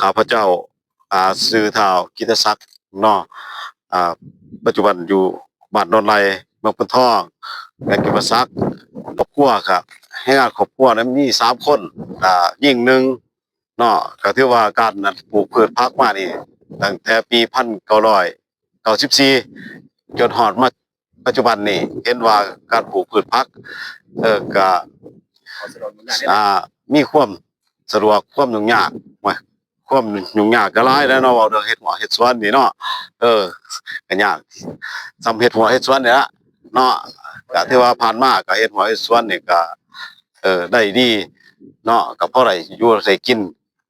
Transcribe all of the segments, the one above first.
ຂ້າພະເຈົ້າ ອ່າ ຊື່ທ້າວກິດຕະສັກເນາະ ອ່າ ປັດຈຸບັນຢູ່ບ້ານໂນນໄລ່ ເມືອງໂພນທອງ ແຂວງຈຳປາສັກ. ຄອບຄົວກະ ແຮງງານຄອບຄົວນັ້ນມີສາມຄົນ ອ່າ ຍິງໜຶ່ງເນາະ. ກະຖືວ່າການ ອັນ ປູກພືດຜັກມານີ້ ຕັ້ງແຕ່ປີໜຶ່ງພັນເກົ້າຮ້ອຍເກົ້າສິບສີ່ ຈົນຮອດມາປັດຈຸບັນນີ້ ເຫັນວ່າການປູກພືດຜັກ ເອີ ກະ ອ່າ ມີຄວາມສະດວກ ຄວາມຫຍຸ້ງຍາກ ຄວາມຫຍຸ້ງຍາກກະຫຼາຍແຫຼະເນາະ ເວົ້າເລື່ອງເຮັດຮົ້ວເຮັດສວນນີ້ເນາະ ເອີ ກະຍາກສ່ຳເຮັດຮົ້ວເຮັດສວນນີ້ລະເນາະ. ກະຖືວ່າຜ່ານມາກະເຮັດຮົ້ວເຮັດສວນນີ້ກະ ເອີ ໄດ້ດີເນາະ ກະພໍໄດ້ຢູ່ໄດ້ກິນ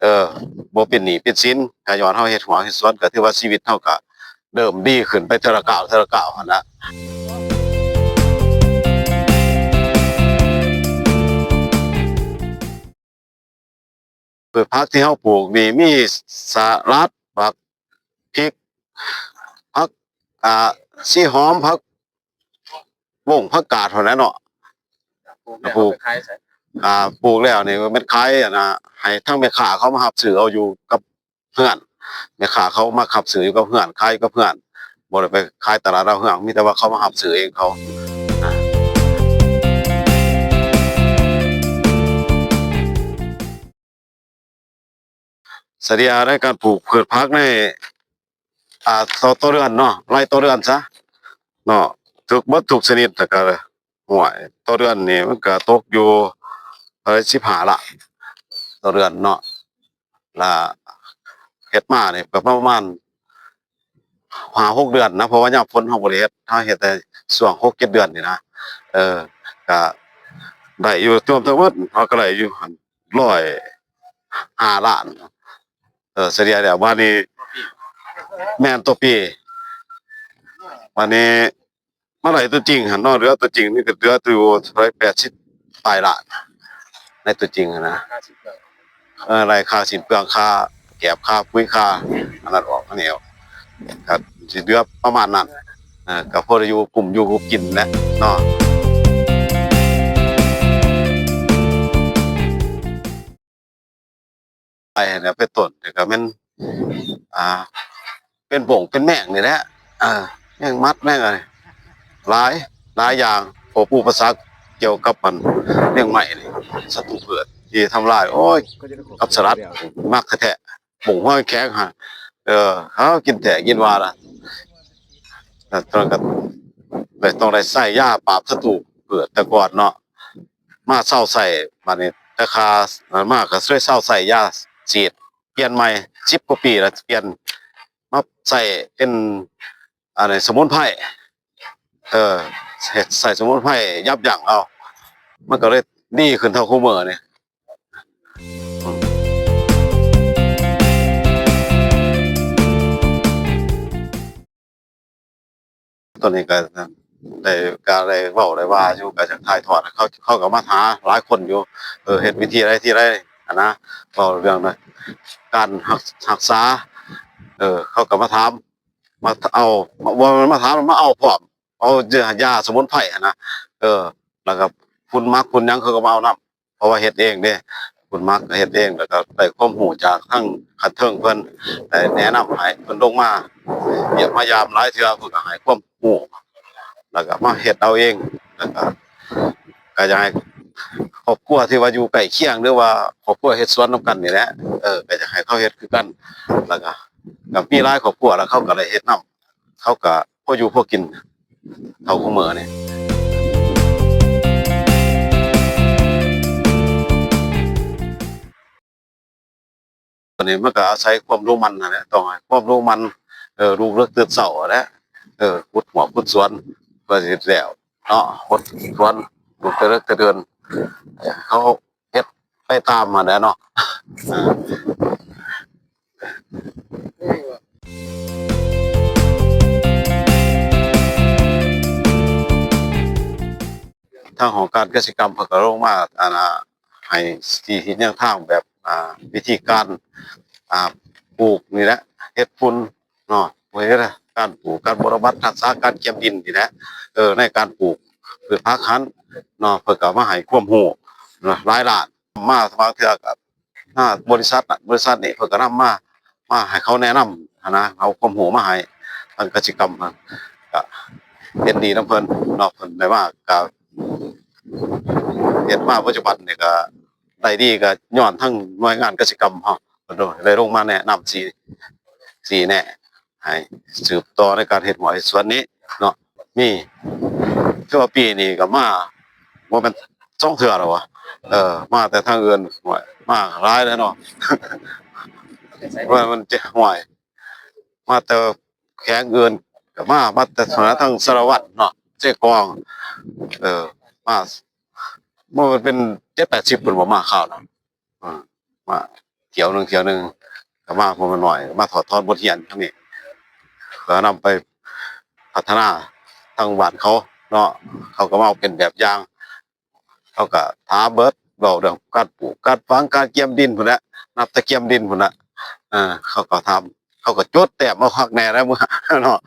ເອີ ບໍ່ເປັນໜີ້ເປັນສິນ ກະຍ້ອນເຮົາເຮັດຮົ້ວເຮັດສວນ ກະຖືວ່າຊີວິດເຮົາກະເລີ່ມດີຂຶ້ນໄປເທື່ອລະກ້າວ ເທື່ອລະກ້າວຫັ້ນລະ. ພືດຜັກທີ່ເຮົາປູກນີ້ມີສະຫຼັດ ບັກພິກ ຜັກ ອ່າ ຊີຫອມ ຜັກ ບົ້ງຜັກກາດຫັ້ນແຫຼະເນາະ ປູກ ອ່າ ປູກແລ້ວນີ້ແມ່ນຂາຍ ອັນນ່າ ໃຫ້ທາງແມ່ຄ້າເຂົາມາຮັບຊື້ເອົາຢູ່ກັບເຮືອນ ແມ່ຄ້າເຂົາມາຮັບຊື້ຢູ່ກັບເຮືອນ ຂາຍຢູ່ກັບເຮືອນ ບໍ່ໄດ້ໄປຂາຍຕະຫຼາດດາວເຮືອງ ມີແຕ່ວ່າເຂົາມາຮັບຊື້ເອງເຂົາ. ສະເລ່ຍໃນການປູກພືດຜັກໃນ ອ່າ ຕໍ່ ຕໍ່ເດືອນເນາະ ໄລ່ຕໍ່ເດືອນຊະເນາະ ທຸກ ເບິດທຸກຊະນິດ ແລ້ວກະ ຫ້ວຍ ຕໍ່ເດືອນນີ້ມັນກະຕົກຢູ່ ເອີ ສິບຫ້າລ້ານຕໍ່ເດືອນເນາະ ລະເຮັດມານີ້ກະປະມານຫ້າຫົກເດືອນນະ ເພາະວ່າຍາມຝົນເຮົາບໍ່ໄດ້ເຮັດ ເຮົາເຮັດແຕ່ຊ່ວງຫົກເຈັດເດືອນນີ້ນະ ເອີ ກະໄດ້ຢູ່ ລວມທັງໝົດເຮົາກະໄດ້ຢູ່ຫັ້ນ ຮ້ອຍຫ້າລ້ານ ເອີ ສະເລ່ຍແລ້ວ ບາດນີ້ ແມ່ນຕໍ່ປີ ບາດນີ້ມາໄລ່ຕົວຈິງຫັ້ນເນາະ ເຫຼືອຕົວຈິງນີ້ກະເຫຼືອຢູ່ເທົ່າໃດ ແປດສິບປາຍລ້ານ ໃນຕົວຈິງຫັ້ນນະ ເອີ ໄລ່ຄ່າສິ້ນເປືອງ ຄ່າແກບ ຄ່າປຸ໋ຍ ຄ່າອັນນັ້ນອອກ ອັນນີ້ອອກ ກະຊິເຫຼືອປະມານນັ້ນ ເອີ ກະພໍໄດ້ຢູ່ ກຸ້ມຢູ່ກຸ້ມກິນແຫຼະເນາະ. ໄປຫັ້ນແຫຼະ ເປັນຕົ້ນ ແລ້ວກະແມ່ນ ອ່າ ເປັນບົ້ງເປັນແມງນີ້ແຫຼະ ເອີ ແມງໝັດແມງຫຍັງ ຫຼາຍ ຫຼາຍຢ່າງ ພວກອຸປະສັກກ່ຽວກັບອັນແມງໄມ້ນີ້ ສັດຕູພືດທີ່ທຳລາຍ ໂອ້ຍ ກັບສະຫຼັດ ມັກແທ້ໆ ບົ້ງຫົວແຂງຫັ້ນ ເອີ ເຮົາກິນແທ້ກິນວ່າລະ ຕ້ອງໄດ້ໃຊ້ຢາປາບສັດຕູພືດແຕ່ກ່ອນເນາະ ມາເຊົາໃຊ້ ບາດນີ້ແຕ່ຂ້າມາກະເລີຍເຊົາໃຊ້ຢາສີດ ປ່ຽນໃໝ່ ສິບກວ່າປີລະປ່ຽນມາໃຊ້ເປັນ ອັນນີ້ ສະໝຸນໄພ ເອີ ເຮັດໃຊ້ສະໝຸນໄພຢັບຢັ້ງເອົາ ມັນກະເລີຍດີຂຶ້ນເທົ່າຄູ່ມື້ນີ້. ຕອນນີ້ກະໄດ້ ກະໄດ້ເວົ້າໄດ້ວ່າຢູ່ ກະຢາກຖ່າຍທອດໃຫ້ເຂົາ ເຂົາກະມາຫາຫຼາຍຄົນຢູ່ ເອີ ເຮັດວິທີໃດທີ່ໃດຫັ້ນນະ ເວົ້າເລື່ອງການຮັກ ຮັກສາ ເອີ ເຂົາກະມາຖາມ ມາເອົາ ບໍ່ແມ່ນມາຖາມ ມາເອົາພ້ອມ ເອົາຢາ ຢາສະໝຸນໄພຫັ້ນນະ ເອີ ແລ້ວກະຝຸ່ນໝັກຝຸ່ນຫຍັງເຂົາກະມາເອົານຳ ເພາະວ່າເຮັດເອງເດ້ ຝຸ່ນໝັກກະເຮັດເອງ ແລ້ວກະໄດ້ຄວາມຮູ້ຈາກທາງຂັ້ນເທິງເພິ່ນ ໄດ້ແນະນຳໃຫ້ເພິ່ນລົງມາຢ້ຽມມາຢາມຫຼາຍເທື່ອ ເພິ່ນກະໃຫ້ຄວາມຮູ້ ແລ້ວກະມາເຮັດເອົາເອງ ແລ້ວກະ ກະຢາກໃຫ້ຄອບຄົວທີ່ວ່າຢູ່ໃກ້ຄຽງ ຫຼືວ່າຄອບຄົວເຮັດສວນນຳກັນນີ້ແຫຼະ ເອີ ກະຢາກໃຫ້ເຂົາເຮັດຄືກັນ ແລ້ວກະ ກະມີຫຼາຍຄອບຄົວ ແລ້ວເຂົາກະໄດ້ເຮັດນຳ ເຂົາກະພໍຢູ່ພໍກິນເທົ່າຄຸມື້ນີ້. ຕອນນີ້ມັນກະອາໄສຄວາມດຸໝັ່ນຫັ້ນແຫຼະ ຕ້ອງໃຫ້ຄວາມດຸໝັ່ນ ເອີ ລຸກເລິກຕື່ນເຊົ້າຫັ້ນແຫຼະ ເອີ ຂຸດຮົ້ວຂຸດສວນ ເພື່ອຊິເຮັດແລ້ວເນາະ ຂຸດສວນ ລຸກແຕ່ເລິກແຕ່ເດີ່ນ ເຂົາເຮັດໄປຕາມຫັ້ນແຫຼະເນາະ. ທາງຫ້ອງການກະສິກຳເພິ່ນກະລົງມາ ອັນນ່າ ໃຫ້ຊີ້ທິດແນວທາງແບບ ອ່າ ວິທີການ ອ່າ ປູກນີ້ແຫຼະ ເຮັດຝຸ່ນເນາະ ເຮັດການປູກ ການບົວລະບັດ ຮັກສາການກຽມດິນນີ້ແຫຼະ ເອີ ໃນການປູກພືດຜັກຫັ້ນເນາະ ເພິ່ນກະມາໃຫ້ຄວາມຮູ້ເນາະ ຫຼາຍລ້ານ ມາບາງເທື່ອກະ ນະ ບໍລິສັດນັ້ນ ບໍລິສັດນີ້ ເພິ່ນກໍນຳມາ ມາໃຫ້ເຂົາແນະນຳຫັ້ນນະ ເອົາຄວາມຮູ້ມາໃຫ້ທາງກະສິກຳຫັ້ນ ກະເຫັນດີນຳເພິ່ນເນາະ ເພິ່ນໄດ້ມາກະເຮັດມາປັດຈຸບັນນີ້ກະໄດ້ດີ ກະຍ້ອນທາງໜ່ວຍງານກະສິກຳເຮົາເພິ່ນໄດ້ລົງມາແນະນຳ ຊີ້ ຊີ້ແນະໃຫ້ສືບຕໍ່ໃນການເຮັດຮົ້ວເຮັດສວນນີ້ເນາະ ມີ ຖືວ່າປີນີ້ກະມາບໍ່ແມ່ນສອງເທື່ອແລ້ວຫວາ ເອີ ມາແຕ່ທາງອື່ນ ໂອ້ຍ ມາຫຼາຍແລ້ວເນາະ ວ່າມັນຈະ ໂອ້ຍ ມາແຕ່ແຂວງອື່ນກໍມາ ມາແຕ່ທາງສາລະວັນເນາະ ເຊກອງ ເອີ ມາ ບໍ່ແມ່ນເປັນເຈັດແປດສິບພຸ້ນບໍ່ ມາຄາວນັ້ນ ເອີ ມາຖ້ຽວໜຶ່ງ ຖ້ຽວໜຶ່ງກໍມາ ພວກນ້ອຍໆ ມາຖອດຖອນບົດຮຽນທາງນີ້ ກໍນຳໄປພັດທະນາທາງບ້ານເຂົາເນາະ ເຂົາກໍມາເປັນແບບຢ່າງ ເຂົາກໍຖາມເບິດ ເວົ້າເລື່ອງການປູກການຝັງ ການກຽມດິນພຸ້ນແຫຼະ ນັບແຕ່ກຽມດິນພຸ້ນນະ ເອີ ເຂົາກໍຖາມ ເຂົາກໍຈົດແຕ້ມເອົາຄັກແນ່ແລ້ວເນາະ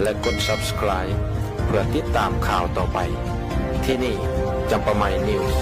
ແລະກົດ Subscribe ເພື່ອຕິດຕາມຂ່າວຕໍ່ໄປ. ທີ່ນີ້ ຈຳປາໃໝ່ News.